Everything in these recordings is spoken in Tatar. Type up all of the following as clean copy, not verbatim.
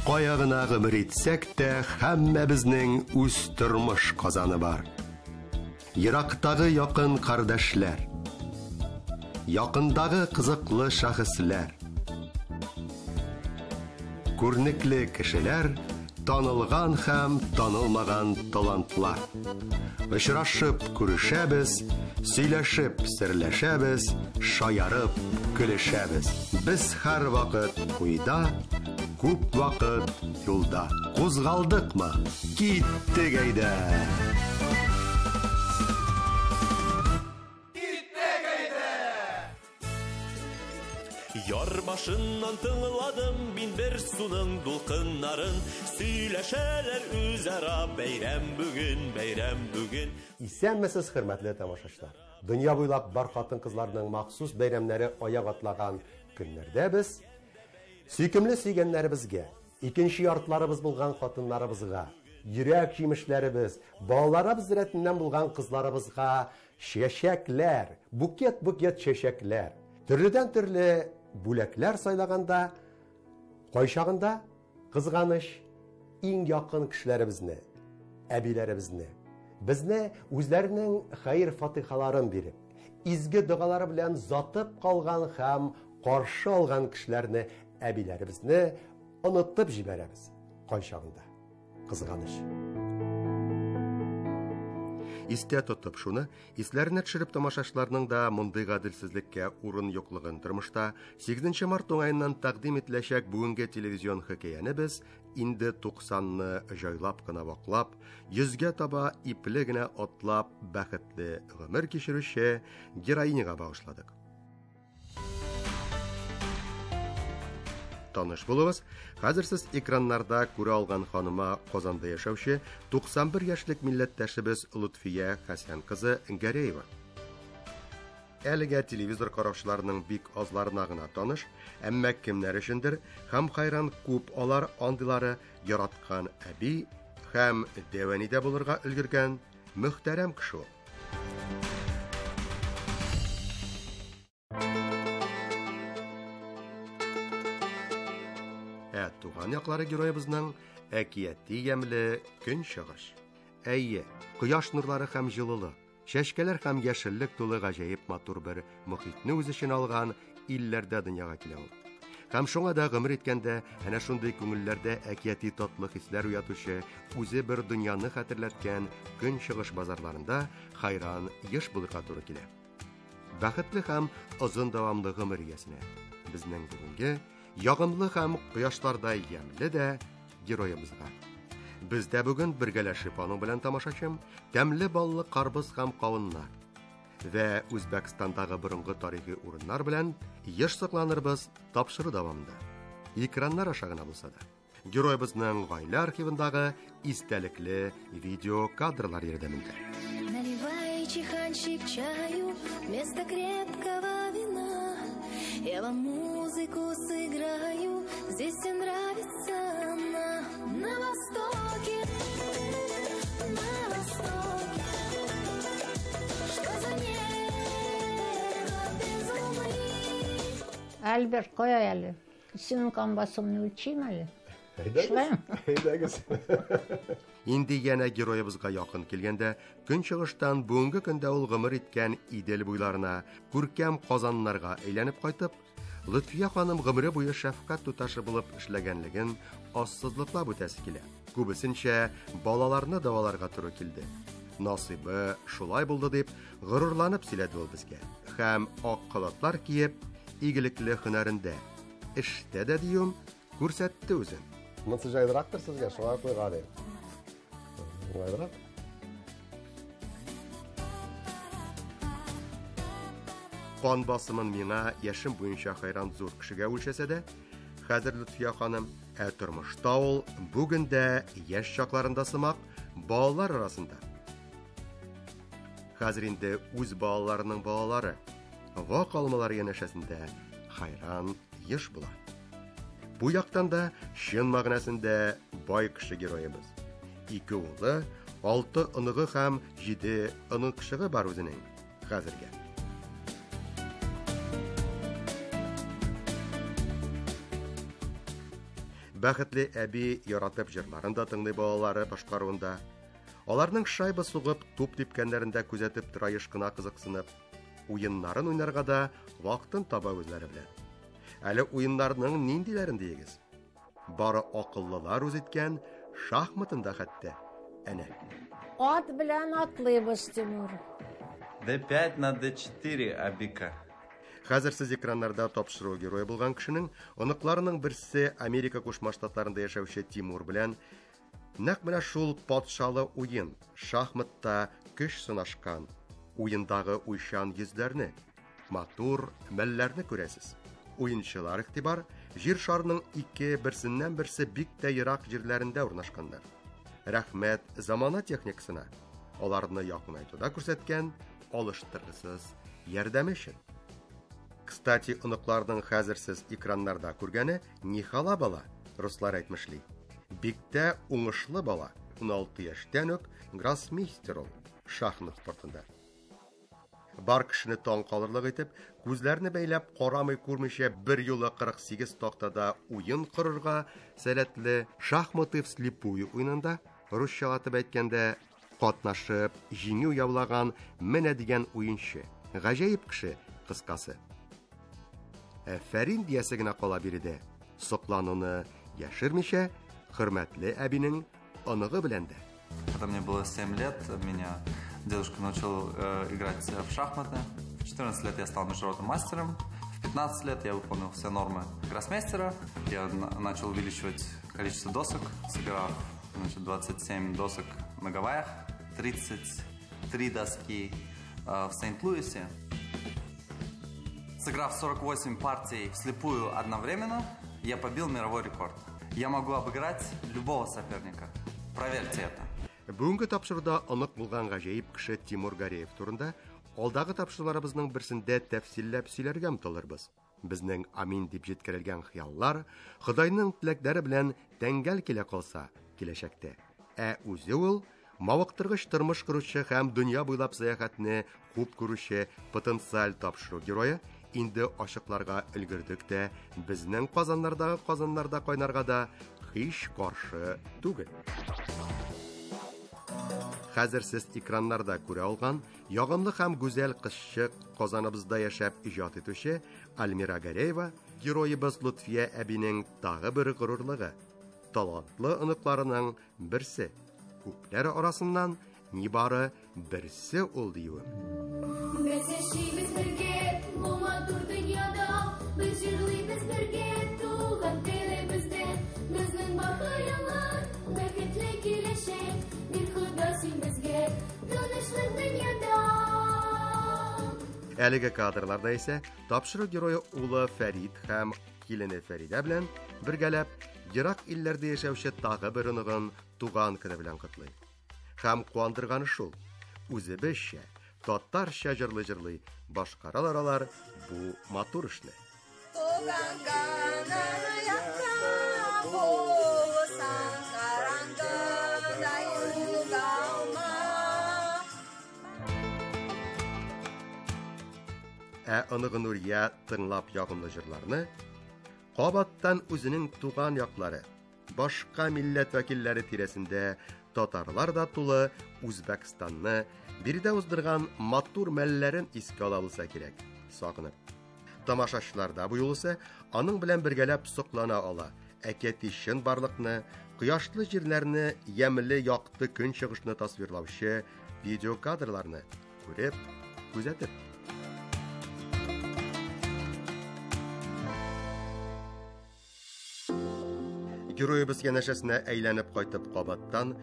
Кая гына гомер итсәк тә, һәммәбезнең үз тормыш казаны бар. Ерактагы якын кардәшләр, якындагы кызыклы шәхесләр, күренекле кешеләр, танылган һәм танылмаган талантлар. Очрашып күрешәбез, сөйләшеп серләшәбез, шаярып көлешәбез. Без һәрвакыт уйда, күп вакыт юлда. Кузгалдыкмы? Киттек әйдә! Яр башыннан тыңладым мин бер суның дулкыннарын. Сөйләшәләр үзара, бәйрәм бүген, бәйрәм бүген. Исәнмесез, хөрмәтле тамашачылар. Дөнья буйлап бар хатын-кызларның махсус бәйрәмнәре аяк атлаган көннәрдә без сөйкемле сөйгәннәребезгә, икенче яртыларыбыз булган хатыннарыбызга, йөрәк җимешләребез, балаларыбыз рәтеннән булган кызларыбызга чәчәкләр, букет-букет чәчәкләр, төрледән-төрле бүләкләр сайлаганда, кайчагында кызганыч, иң якын кешеләребезне, әбиләребезне, безне үзләренең хәер-фатихаларын биреп, изге догалары белән затып калган һәм каршы алган кешеләрне, әбиләребезне онытып җибәрәбез кайчагында. Кызганыч. Истә тотып шуны, исләренә төшереп тамашачыларның да мондый гаделсезлеккә урын юклыгын тормышта 8 март уңаеннан тәкъдим ителәчәк бүгенге телевизион хикәяне без инде 90-ны җайлап кына ваклап, 100-гә таба ипле генә атлап бәхетле гомер кичерүче героиняга багышладык. Таныш булыгыз, хәзер сез экраннарда күрә алган ханыма Казанда яшәүче 91 яшьлек милләттәшебез Лотфия Хәсән кызы Гәрәева. Әлегә телевизор караучыларның бик азларына гына таныш, әмма кемнәр өчендер һәм хайран күп алар андыйлары яраткан әби һәм дәвәнидә булырга өлгергән мөхтәрәм кеше ул. Ә туган яклары героебызның әкияти ямьле көнчыгыш. Әйе, кояш нурлары һәм җылылык, чәчкәләр һәм яшеллек тулы гаҗәеп матур бер мохитне үз эченә алган илләрдә дөньяга килә ул. Һәм шуңа да гомер иткәндә әнә шундый күңелләрдә әкияти татлы хисләр уятучы, үзе бер дөньяны хәтерләткән көнчыгыш базарларында хайран еш булырга туры килә. Бәхетле һәм озын дәвамлы гомер иясенә безнең бүгенге ягымлы һәм кояшлардай ямьле дә героебызга. Без дә бүген бергәләшеп аның белән тамашачым, тәмле баллы карбыз һәм кавыннар вә Үзбәкстандагы борынгы тарихи урыннар белән еш сокланырбыз тапшыру дәвамында. Экраннар аша гына булса да. Героебызның гаилә архивындагы истәлекле видео кадрлар ярдәмендә. Наливай чайханчик чаю вместо крепкого вина. Я вам музыку сыграю, здесь всем нравится она. На востоке, на востоке, что за небо без луны? Альберт, кая әле? Синең кан басымны үлчим әле. Әйдәгез, әйдәгез. Инде янә героебызга якын килгәндә, көнчыгыштан бүгенге көндә ул гомер иткән Идел буйларына, күркәм Казаннарга әйләнеп кайтып, Лотфия ханым гомере буе шәфкать туташы булып эшләгәнлеген ассызлыклап үтәсе килә. Күбесенчә балаларны дәваларга туры килде. Насыйбы шулай булды дип горурланып сөйләде ул безгә. Һәм ак халатлар киеп, игелекле һөнәрендә, эштә дә диюм, күрсәтте үзен. Монысы җайлырактыр сезгә, шуңа куйган идем. Уңайлырак. Кан басымын миңа яшем буенча хайран зур кешегә үлчәсә дә, хәзер Лотфия ханым, ә тормышта ул бүген дә яшь чакларында сымак балалар арасында. Хәзер инде үз балаларының балалары, вак алмалар янәшәсендә хайран еш була. Бу яктан да чын мәгънәсендә бай кеше героебыз. 2 улы, 6 оныгы һәм 7 оныкчыгы бар үзенең хәзергә. Бәхетле әби яратып җырларын да тыңлый балалары башкаруында. Аларның шайба сугып, туп типкәннәрен дә күзәтеп тора еш кына кызыксынып. Уеннарын уйнарга да вакытын таба үзләре белән. Әле уеннарның ниндиләрен диегез? Бары акыллылар үз иткән шахматын да хәтта. Әнә. Ат белән атлыйбыз, Тимур. D5 на D4, Абика. Хәзер сез экраннарда тапшыру герое булган кешенең оныкларының берсе Америка Кушма Штатларында яшәүче Тимур белән нәкъ менә шул патшалы уен, шахматта көч сынашкан уендагы уйчан йөзләрне, матур мәлләрне күрәсез. Уенчылар игътибар, җир шарының ике берсеннән берсе бик тә ерак җирләрендә урнашканнар. Рәхмәт замана техникасына, аларны якынайтуда күрсәткән алыштыргысыз ярдәме өчен. Кстати, оныкларның хәзер сез экраннарда күргәне Нихала бала, руслар әйтмешли. Бик тә уңышлы бала, 16 яшьтән үк гроссмейстер ул шахмат спортында. Бар кешене таң калырлык итеп, күзләрне бәйләп карамый күрмичә бер юлы 48 тактада уен корырга сәләтле шахматы вслепую уенында, русчалатып әйткәндә, катнашып, җиңү яулаган менә дигән уенчы. Гаҗәеп кеше, кыскасы. Әфәрин диясе генә кала биредә. Соклануны яшермичә, хөрмәтле әбинең оныгы белән дә. Когда мне было 7 лет, меня дедушка научил играть в шахматы. В 14 лет я стал международным мастером. В 15 лет я выполнил все нормы гроссмейстера. Я начал увеличивать количество досок, сыграв, значит, 27 досок на Гавайях, 33 доски в Сент-Луисе. Сыграв 48 партий вслепую одновременно, я побил мировой рекорд. Я могу обыграть любого соперника. Проверьте это. Бүгенге тапшыруда онык булган гаҗәеп кеше Тимур Гареев турында алдагы тапшыруларыбызның берсендә тәфсилләп сөйләргә омтылырбыз. Безнең амин дип җиткерелгән хыяллар Ходайның теләкләре белән тәңгәл килә калса киләчәктә. Ә үзе ул мавыктыргыч тормыш коручы һәм дөнья буйлап сәяхәтне хуп күрүче потенциаль тапшыру герое инде ачыкларга өлгердек тә, безнең казаннардагы казаннарда кайнарга да һич каршы түгел. Хәзер сез экраннарда күрә алган ягымлы һәм гүзәл кызчык Казаныбызда яшәп иҗат итүче Альмира Гареева героебыз Лутфия әбинең тагы бер горурлыгы, талантлы оныкларының берсе. Күпләр арасыннан нибары берсе ул диюем. Без яшибез бергә бу матур дөньяда, без җырлыйбыз бергә туган телебездә. Безнең бар хыяллар, бәхетле киләчәк, бир Хода син безгә тынычлык дөньяда. Әлеге кадрларда исә тапшыру герое улы Фәрид һәм килене Фәридә белән бергәләп ерак илләрдә яшәүче тагы бер оныгын туган көне белән котлый. Һәм куандырганы шул, үзебезчә, татарча җырлый-җырлый башкаралар алар бу матур эшне. Туган көнең якты булсын, караңгыда югалма. Ә оныгы Нурия тыңлап ягымлы җырларны кабаттан үзенең туган яклары, башка милләт вәкилләре тирәсендә татарлар да тулы Үзбәкстанны биредә уздырган матур мәлләрен искә ала булса кирәк, сагынып. Тамашачылар да бу юлысы аның белән бергәләп соклана ала. Әкияти чынбарлыкны, кояшлы җирләрне, ямьле якты көнчыгышны тасвирлаучы видеокадрларны күреп, күзәтеп. Героебыз янәшәсенә әйләнеп кайтып кабаттан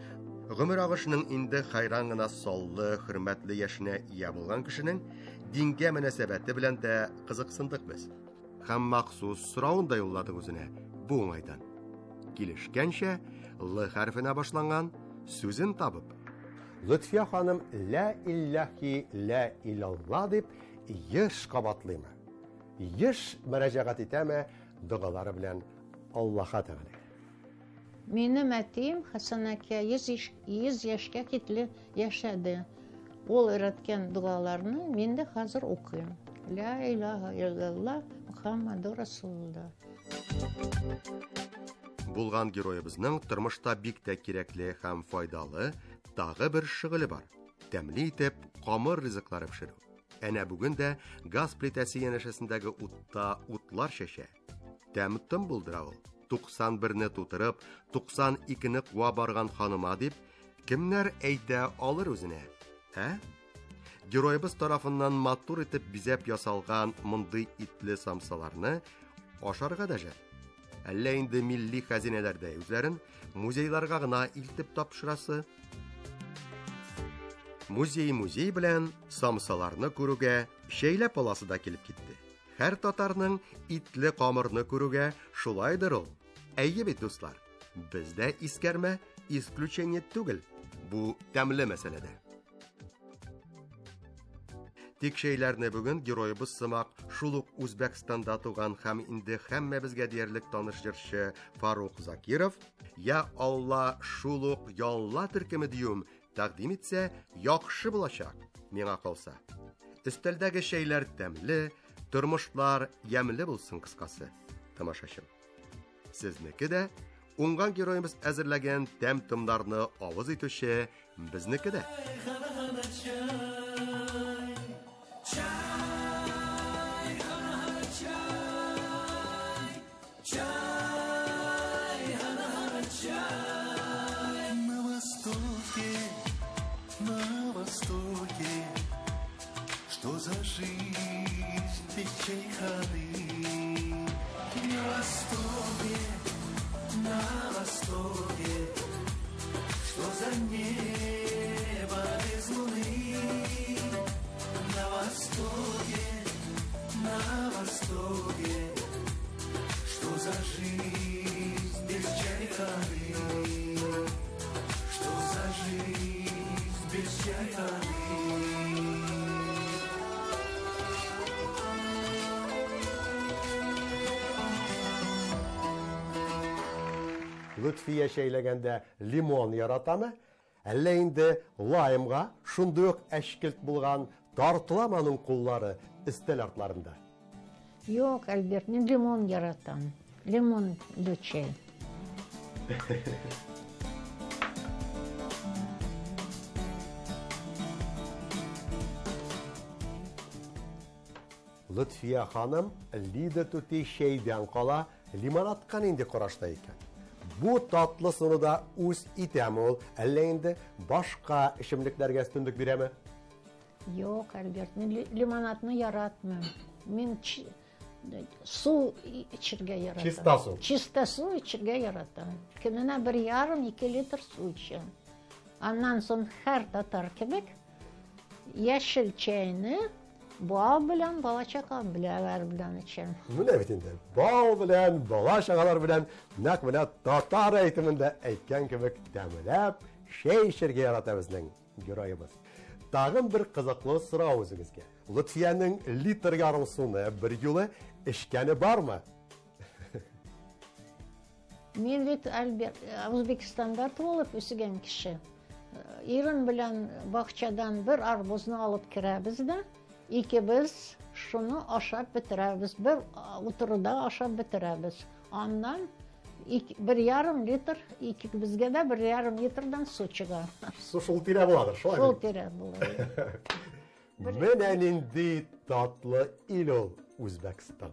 гомер агышының инде хайран гына саллы, хөрмәтле яшенә ия булган кешенең дингә мөнәсәбәте белән дә кызыксындык без. Һәм махсус соравын да юлладык үзенә бу уңайдан. Килешкәнчә, Л хәрефенә башланган сүзен табып. Лөтфия ханым лә илләһи лә илlalла дип еш кабатлыймы? Еш мөрәҗәгать итәме догалары белән Аллаһка Тәгаләгә? Минем әтием Хәсән әкә 100 яшькә китле яшәде. Ул өйрәткән догаларны мин дә хәзер укыйм. Ла илаһа иллаллаһ Мухаммаду Расулуллаһ. Булган героебызның тормышта бик тә кирәкле һәм файдалы тагы бер шөгыле бар. Тәмле итеп камыр ризыклары пешерү. Әнә бүген дә газ плитәсе янәшәсендәге утта утлар чәчә. Тәм-том булдыра ул. 91-не тутырып, 92-не куа барган ханыма дип, кемнәр әйтә алыр үзенә? Ә? Героебыз тарафыннан матур итеп бизәп ясалган мондый итле самсаларны ашарга да жәл. Әллә инде милли хәзинәләрдә үзләрен музейларга гына илтеп тапшырасы? Музей музей белән самсаларны күрүгә чәйләп аласы да килеп китте. Һәр татарның итле камырны күрүгә шулайдыр ул. Әйе бит, дуслар. Бездә искәрмә исключение түгел бу тәмле мәсьәләдә. Тик чәйләрне бүген героебыз сымак шул ук Үзбәкстанда туган һәм инде һәммәбезгә диярлек таныш җырчы Фарух Закиров, я Алла шул ук Ялла төркеме диюм тәкъдим итсә, яхшы булачак, миңа калса. Өстәлдәге чәйләр тәмле, тормышлар ямьле булсын кыскасы, тамашачым. Сезнеке дә уңган героебыз әзерләгән тәм-томнарны авыз итүче безнеке дә. На востоке, на востоке, что за жизнь без чайханы? На востоке, на востоке, что за небо без луны? На востоке, на востоке, что за жизнь без чайханы? Что за жизнь без чайханы? Лүтфия чәйләгәндә лимон яратамы? Әллә инде лаймга шундый ук әчкелт булган тартыламы аның куллары өстәл артларында? Юк, Альберт, мин лимон яратам. Лимонлы чәй. Лүтфия ханым Лида түти чәйдән кала лимонадка нинди карашта икән? Бу татлы суны да үз итәме ул, әллә инде башка эчемлекләргә өстенлек бирәме? Юк, Альберт, мин лимонадны яратмыйм. Мин су эчәргә яратам. Чиста су. Чиста су эчәргә яратам. Көненә 1,5-2 литр су эчәм. Аннан соң һәр татар кебек яшел чәйне бал белән, бала чага белән эчәм. Менә бит инде, бал белән, бала чагалар белән нәкъ менә татар әйтемендә әйткән кебек тәмләп чәй эчәргә ярата безнең героебыз. Тагын бер кызыклы сорау үзегезгә. Лүтфиянең литр ярым суны бер юлы эчкәне бармы? Мин бит, Альберт, Үзбәкстанда туылып үсгән кеше. Ирем белән бакчадан бер арбузны алып керәбез дә, икебез шуны ашап бетерәбез. Бер утыруда ашап бетерәбез. Аннан 1,5 литр, икебезгә дә 1,5 литрдан су чыга. Су шул тирә буладыр, шулай Шул тирә була. Менә нинди татлы ил ул Үзбәкстан.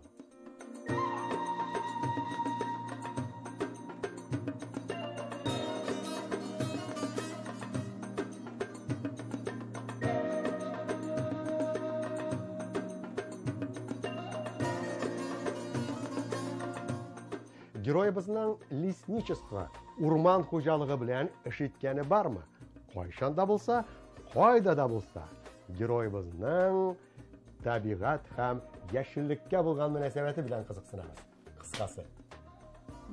Героебызның лесничество, урман хуҗалыгы белән эш иткәне бармы? Кайчан да булса, кайда да булса, героебызның табигать һәм яшеллеккә булган мөнәсәбәте белән кызыксынабыз. Кыскасы.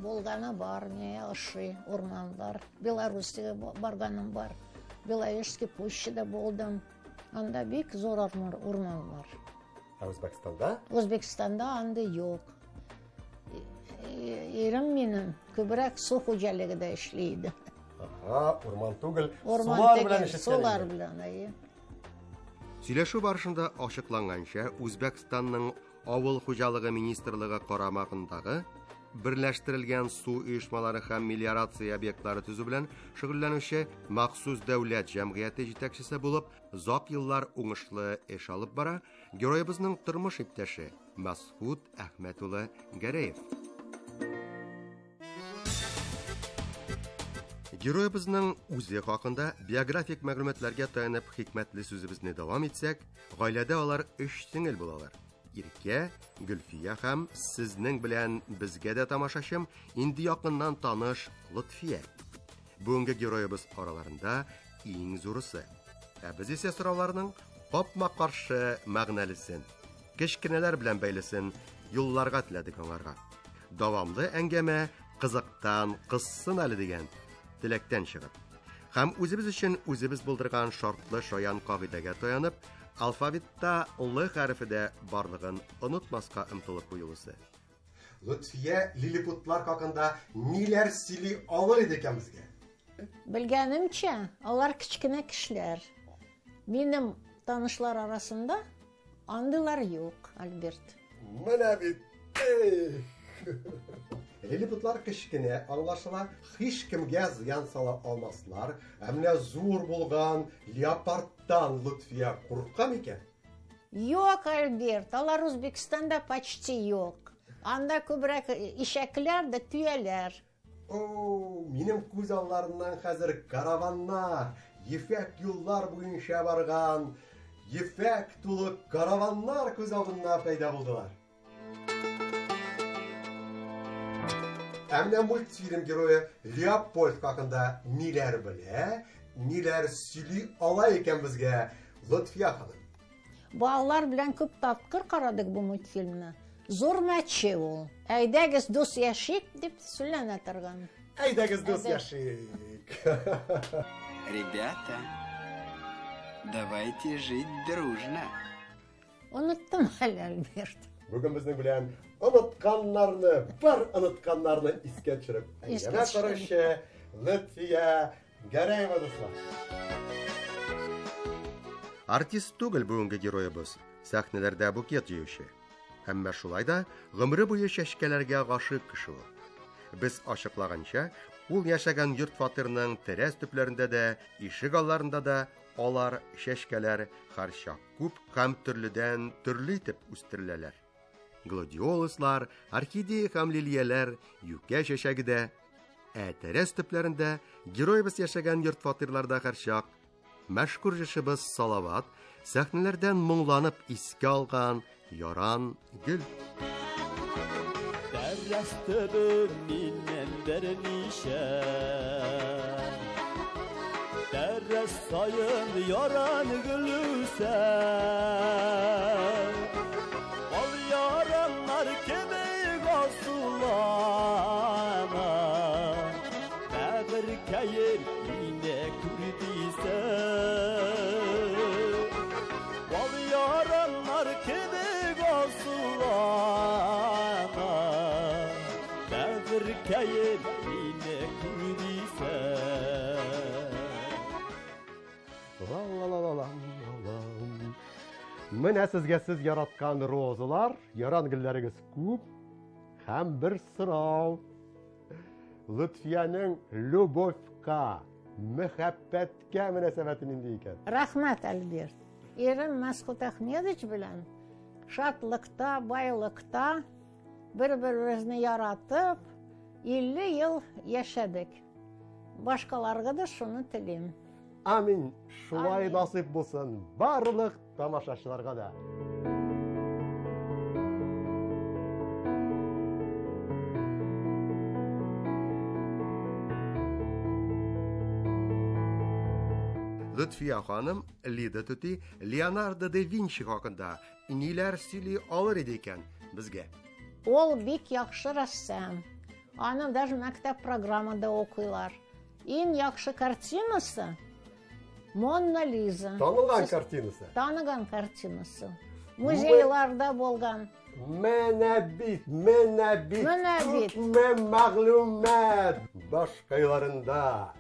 Булганы бар, миңа ошый урманнар. Белоруссиягә барганым бар. Беловежский пущада булдым. Анда бик зур урман бар. Ә Үзбәкстанда? Үзбәкстанда андый юк. Ирем минем күбрәк су хуҗалыгында эшли иде. Ага, урман түгел, Урман сулар белән түгел, эш иткән сулар инде. белән, әйе. Сөйләшү барышында ачыкланганча, Үзбәкстанның Авыл хуҗалыгы министрлыгы карамагындагы берләштерелгән су оешмалары һәм мелиорация объектлары төзү белән шөгыльләнүче махсус дәүләт җәмгыяте җитәкчесе булып озак еллар уңышлы эш алып бара героебызның тормыш иптәше Мәсхүт Әхмәт улы Гәрәев. Героебызның үзе хакында биографик мәгълүматларга таянып хикмәтле сүзебезне дәвам итсәк, гаиләдә алар өч сеңел булалар. Иркә, Гөлфия һәм сезнең белән безгә дә тамашачым инде якыннан таныш Лотфия. Бүгенге героебыз араларында иң зурысы. Ә без исә сорауларның капма-каршы мәгънәлесен, кечкенәләр белән бәйлесен юлларга теләдек аңарга. Дәвамлы әңгәмә кызыктан кызсын әле дигән теләктән чыгып. Һәм үзебез өчен үзебез булдырган шартлы шаян кагыйдәгә таянып, алфавитта Л хәрефе дә барлыгын онытмаска омтылып бу юлысы. Лотфия лилипутлар хакында ниләр сөйли алыр иде икән безгә? Белгәнемчә, алар кечкенә кешеләр. Минем танышлар арасында андыйлар юк, Альберт. Менә бит. Эх! Лилипутлар кечкенә, аңлашыла, һич кемгә зыян сала алмаслар. Ә менә зур булган леопардтан Лотфия курка микән? Юк, Альберт, алар Үзбәкстанда почти юк. Анда күбрәк ишәкләр дә төяләр. О, минем күз алларымнан хәзер караваннар, ефәк юллар буенча барган ефәк тулы караваннар күз алдымда пәйда булдылар. Ә менә мультфильм герое Леопольд хакында ниләр белә, ниләр сөйли ала икән безгә Лотфия ханым? Балалар белән күп тапкыр карадык бу мультфильмны. Зур мәче ул. Әйдәгез дус яшик дип сөйләнә торган. Әйдәгез дус яшик. Ребята, давайте жить дружно. Оныттым әле, Альберт. Бүген безнең белән онытканнарны, бар онытканнарны искә төшереп, әңгәмә коручы Лөтфия Гәрәева дуслар. Артист түгел бүгенге героебыз, сәхнәләрдә букет җыючы. Әмма шулай да гомере буе чәчкәләргә гашыйк кеше ул. Без ачыклаганча, ул яшәгән йорт фатирының тәрәз төпләрендә дә, ишек алларында да алар чәчкәләр һәрчак күп һәм төрледән төрле итеп үстереләләр. Гладиолуслар, орхидея һәм лилияләр, юкә чәчәге дә. Ә тәрәз төпләрендә героебыз яшәгән йорт фатирларда һәрчак мәшһүр җырчыбыз Салават сәхнәләрдән моңланып искә алган яран гөл. Тәрәз төбе миннән берничә. Тәрәз саен яран гөл үсә. Ал яраннар кебек асылана. Бәгырькәем мине күрдисә. Ал яраннар кебек асылана. Бәгырькәем мине күрдисә. Ла-ла-ла-ла-лам-ла-лам. Менә сезгә сез яраткан розалар, яран гөлләрегез күп. Һәм бер сорау. Лөтфиянең любовька, мәхәббәткә мөнәсәбәте нинди икән? Рәхмәт, Альберт. Ирем Мәсхүт Әхмедович белән шатлыкта, байлыкта бер-беребезне яратып, 50 ел яшәдек. Башкаларга да шуны телим. Амин. Шулай насыйп булсын барлык тамашачыларга да. Лөтфия ханым Лида түти Леонардо да Винчи хакында ниләр сөйли алыр иде икән безгә? Ул бик яхшы рәссам. Аны даже мәктәп программада укыйлар. Иң яхшы картинасы Мона Лиза. Танылган картинасы. Таныган картинасы. Музейларда булган. Менә бит, менә бит. Менә бит. Күпме мәгълүмат башкайларында.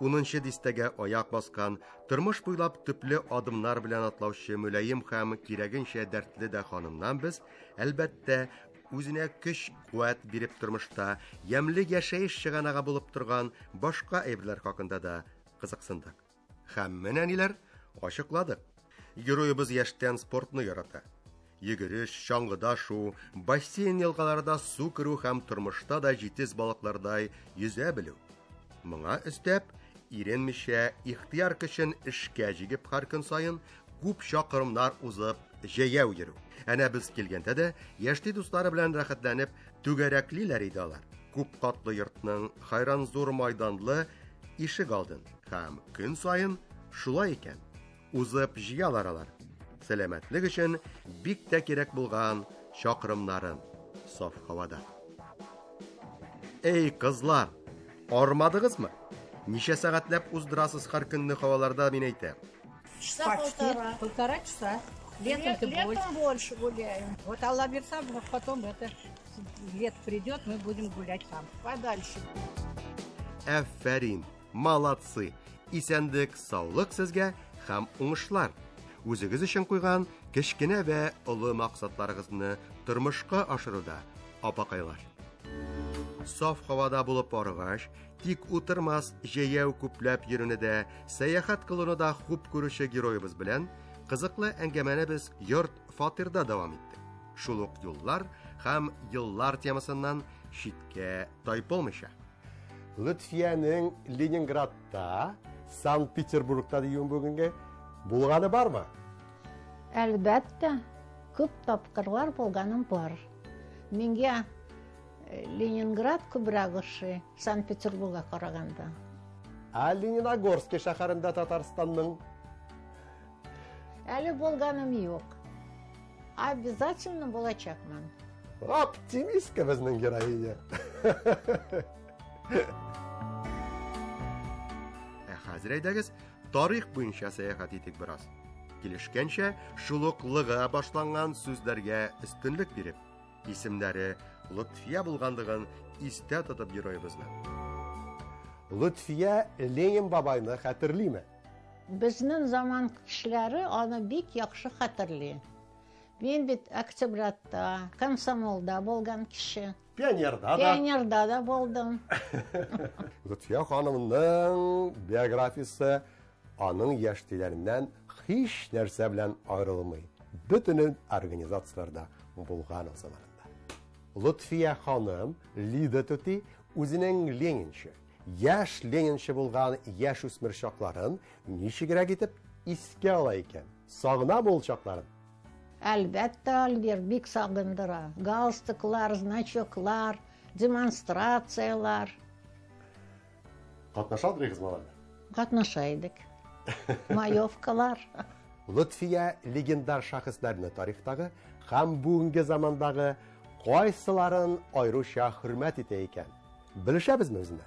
Унынчы дистәгә аяк баскан, тормыш буйлап төпле адымнар белән атлаучы мөлаем һәм кирәгенчә дәртле дә ханымнан без, әлбәттә, үзенә көч, куәт биреп тормышта ямьле яшәеш чыганагы булып торган башка әйберләр хакында да кызыксындык. Һәм менә ниләр ачыкладык. Героебыз яшьтән спортны ярата. Йөгереш, чаңгыда шуу, бассейн елгаларда су керү һәм тормышта да җитез балыклардай йөзә белү. Моңа өстәп, иренмичә ихтыяр көчен эшкә җигеп һәр көн саен күп чакрымнар узып җәяү йөрү. Әнә без килгәндә дә яшьти дуслары белән рәхәтләнеп түгәрәклиләр иде алар. Күп катлы йортның хайран зур майданлы ишек алдын һәм көн саен шулай икән. Узып җыялар алар. Сәламәтлек өчен бик тә кирәк булган чакрымнарын саф һавада. Эй, кызлар, армадыгызмы? Ничә сәгатьләп уздырасыз һәр көнне һаваларда, мин әйтәм. Часа Почти полтора. полтора часа. Летом-то больше. Летом больше гуляем. Вот Алла бирса, потом это лет придет, мы будем гулять там. Подальше. Әфәрин, молодцы. Исәнлек, саулык сезгә һәм уңышлар. Үзегез өчен куйган кечкенә вә олы максатларыгызны тормышка ашыруда, апакайлар. Саф һавада булып арыгач, тик утырмас җәяү күпләп йөрүне дә, сәяхәт кылуны да хуп күрүче героебыз белән кызыклы әңгәмәне без йорт фатирда дәвам иттек. Шул ук юллар һәм еллар темасыннан читкә тайпылмыйча. Лөтфиянең Ленинградта, Санкт-Петербургта дигән бүгенге булганы бармы? Әлбәттә, күп тапкырлар булганым бар. Миңа Ленинград күбрәк ошый Санкт-Петербургка караганда. Ә Лениногорский шәһәрендә Татарстанның? Әле булганым юк. Обязательно булачакмын. Оптимистка безнең героиня. Ә хәзер әйдәгез, тарих буенча сәяхәт итик бераз. Килешкәнчә, шул ук лыга башланган сүзләргә өстенлек биреп, исемнәре Лотфия булганлыгын истә тотып героебызны. Лотфия Ленин бабайны хәтерлиме? Безнең заман кешеләре аны бик яхшы хәтерли. Мин бит октябрятта, комсомолда булган кеше. Пионерда да. Пионерда да булдым. Лотфия ханымның биографиясе аның яшьтиләреннән һич нәрсә белән аерылмый. Бөтенен организацияләрдә булган ул заманында. Лотфия ханым Лида түти үзенең ленинчы, яшь ленинчы булган яшь үсмер чакларын ничегрәк итеп искә ала икән? Сагына бу ул чакларын? Әлбәттә, Альберт бик сагындыра. Галстуклар, значоклар, демонстрациялар. Катнаша идегезме аларда? Катнаша идек. Маевкалар. Лотфия легендар шәхесләрне тарихтагы һәм бүгенге замандагы кайсыларын аеруча хөрмәт итә икән? Белешәбезме үзеннән?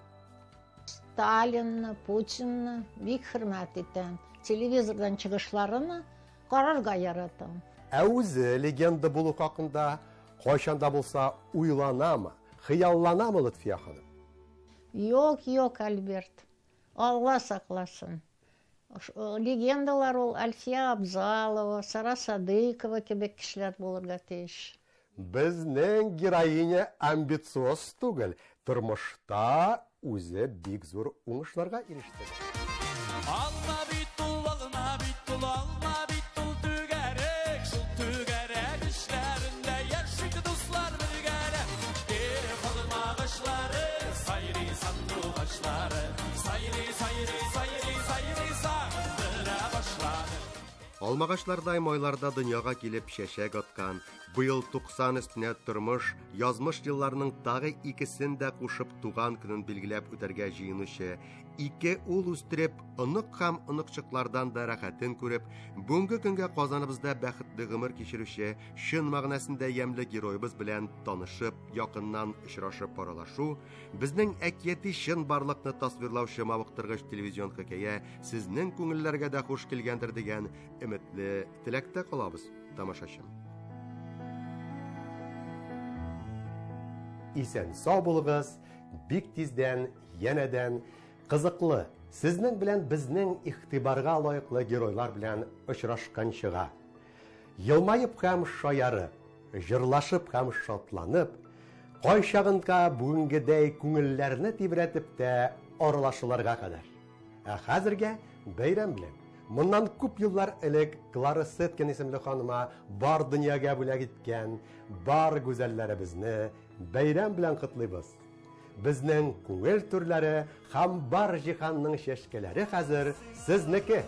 Сталинны, Путинны бик хөрмәт итәм. Телевизордан чыгышларны карарга яратам. Ә үзе легенда булу хакында кайчан да булса уйланамы, хыялланамы Лотфия ханым? Юк, юк, Альберт. Алла сакласын. Легендалар ул Альфия Абзалова, Сара Садыкова кебек кешеләр булырга тиеш. Безнең героиня амбициоз түгел, тормышта үзе бик зур уңышларга иреште. Алма бит ул, алма бит ул, алма бит ул түгәрәк, шул түгәрәк эшләрендә яшик дуслар бергәләп. Эх, алма агачлары, сайрый сандугачлары, сайрый, сайрый, сайрый, сайрый сагындыра башлады. Алмагачлардай майларда дөньяга килеп чәчәк аткан, быел 90 өстенә тормыш, язмыш елларының тагы икесен дә кушып туган көнен билгеләп үтәргә җыенучы, ике ул үстереп, онык һәм оныкчыклардан да рәхәтен күреп, бүгенге көнгә Казаныбызда бәхетле гомер кичерүче, чын мәгънәсендә ямьле героебыз белән танышып, якыннан очрашып аралашу, безнең әкияти чын барлыкны тасвирлаучы мавыктыргыч телевизион хикәя сезнең күңелләргә дә хуш килгәндер дигән өметле теләктә калабыз, тамашачым. Исән сау булыгыз, бик тиздән янәдән кызыклы, сезнең белән безнең игътибарга лаеклы геройлар белән очрашканчыга. Елмаеп һәм шаярып, җырлашып һәм шатланып, кайчагында бүгенгедәй күңелләрне тибрәтеп тә аралашуларга кадәр. Ә хәзергә бәйрәм белән. Моннан күп еллар элек Клара Сеткин исемле ханыма бар дөньяга бүләк иткән бар гүзәлләребезне бәйрәм белән котлыйбыз. Безнең күңел түрләре һәм бар җиһанның чәчкәләре хәзер сезнеке.